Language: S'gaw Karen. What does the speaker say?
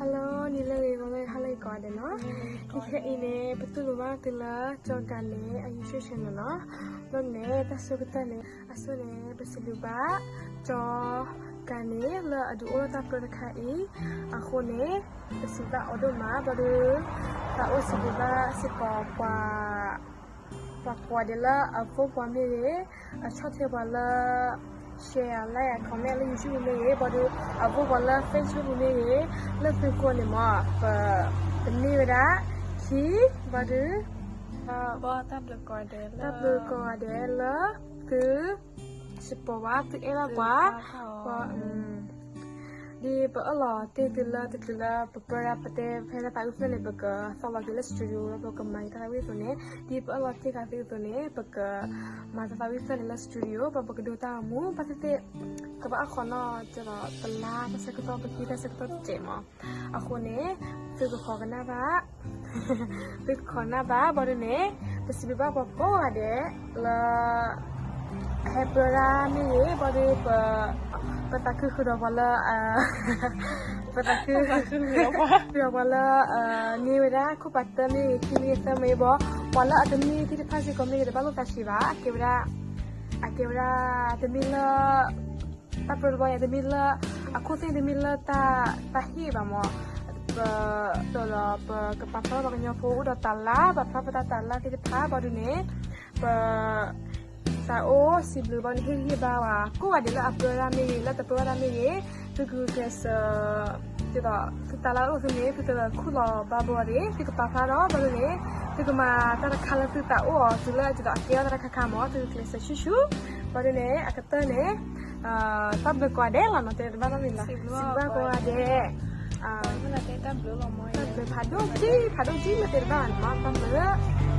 Hello နံၤလၢအဂ့ၤ ဂီၤလၢအဂ့ၤ ဟါလၢအဂ့ၤကိးဂၤဒဲးနီၤ. ခဲအံၤန့ၣ် ပတူၢ်လိာ်ဘၣ်သုလၢ ကၠီကၤန့ၣ် အ YouTube channel နီၤ. ဘၣ်မနုၤ တၢ်ဆၢကတီၢ်န့ၣ် အဆိန့ၣ် ပစံးဘျုးဘၣ် ကၠီကၤန့ၣ် လၢအဒုးအိၣ်ထီၣ်တၢ်ပၢတခါအံၤ အဃိန့ၣ် ပစံးဘျုးဘၣ်အီၤဒိၣ်မး ဘၣ်ဒီး သးအိၣ်စံးဘျုးဘၣ်စ့ၢ်ကီးပှၤ ပှၤကိးဂၤဒဲးလၢအ vote ပှၤမ့ၢ်ဂ့ၤ, အဆီၣ်ထွဲပှၤလၢ share like comment လၢ YouTube ပူၤမ့ၢ်ဂ့ၤ, ဘၣ်ဒီး အ vote ပှၤလၢ Facebook ပူၤမ့ၢ်ဂ့ၤ, လၢသုကိးန့ၣ်မး ပ တမ့ၢ်ဝဲဒၣ် ခံ, ဘၣ်ဒီး တၢ်ဘျုးကိးဂၤဒဲးလၢ သု support ဘၣ် သုအဲၣ်ဘၣ်ပှၤ, ဒ်ပအၢၣ်လီၤတ့ၢ်သုလၢတချုးလၢပပၢတၢ်ပတဲဖဲတၢ်သးဝံၣ်ဖျၢၣ်န့ၣ် ပကသီၣ်လီၤက့ၤလၢ studio လၢပကမၤတၢ်သးဝံၣ်ဖျၢၣ်န့ၣ် လၢ studio ဘၣ်ပကဒိတၢ်ဂီၤမူ ဘၣ်သ့ၣ်သ့ၣ် ကဘၣ်အါဃီနီၣ် ကလါတၢ်ဆၢကတီၢ် ပကဟံးတၢ်ဆၢကတီၢ်တစဲးမး. အဃိန့ၣ် သုကခိးကနၣ်ဘၣ် သုကခိးကနၣ်ဘၣ် ဘၣ်ဒီးန့ၣ် ပစံးဘျုးဘၣ်ပှၤကိးဂၤဒဲးလၢ အဟဲပၢတၢ်မ့ၢ်ဂ့ၤ ဘၣ်ဒီး ပသးခုဃုာ်ဒီးပှၤလၢ ပသးခုဃုာ်ဒီးပှၤလၢ န့ၢ်ဝဲဒၣ်ခိၣ်ပာ်တၢၢ်မ့ၢ်ဂ့ၤ ခံမ့ၢ်ဂ့ၤ သၢမ့ၢ်ဂ့ၤဘၣ်, ပှၤလၢအတန့ၢ်သ့ၣ်တဖၣ်စ့ၢ်ကီးမ့ၢ်ဂ့ၤ တဘၣ်လိာ်သးဆံးဘၣ်, အကဲဝဲဒၣ် အကဲဝဲဒၣ် တမ့ၢ်လၢ တၢ်ပၢတဘျီညါ တမ့ၢ်လၢ အခိၣ်သ့ၣ်တမ့ၢ်လၢ တၢ်ဟ့ၣ်ဘၣ်မး, ပ ဒီး ပကပာ်ဖျါထီၣ်ပှၤကညီဖိအိၣ်ဒီးတၢ်လၢ ပာ်ဖျါပတၢ်တၢ်လၢသ့ၣ်တဖၣ် ဘၣ်ဒီးန့ၣ် ပ သးအိၣ်စံးဘျုးဘၣ်န့ၣ် ဟ့ၣ်ဂံၢ်ဟ့ၣ်ဘါဝဲ ကိးဂၤဒဲးလၢအပၢတၢ်မ့ၢ်ဂ့ၤ လၢတပၢတၢ်မ့ၢ်ဂ့ၤ သုကကျဲးစၢး ဒ်သိး သုတၢ်လၢအအိၣ်သုန့ၣ် သုတခူၣ်လီၤဘၣ်ဘၣ်ဒီး သုကပာ်ဖျါထီၣ် ဘၣ်ဒီးန့ၣ် သုကမၤတၢ်တခါလၢသုသးအိၣ်အီၤ တုၤလၢဒ်သိးအကဲထီၣ်တၢ်တခါခါမး သုကကျဲးစၢးဆူၣ်ဆူၣ် ဘၣ်ဒီးန့ၣ် အကတၢၢ်န့ၣ် တၢ်ဘျုးကိးဂၤဒဲးလီၤနီၤ တဲတဘၣ်နီတမံၤလီၤ စံးဘျုးဘၣ်ကိးဂၤဒဲး တၢ်ဘျုးဖးဒိၣ်က့ ဖးဒိၣ်က့ မ့ၢ်တဲတဘၣ်နီၤ တၢ်ဘျုး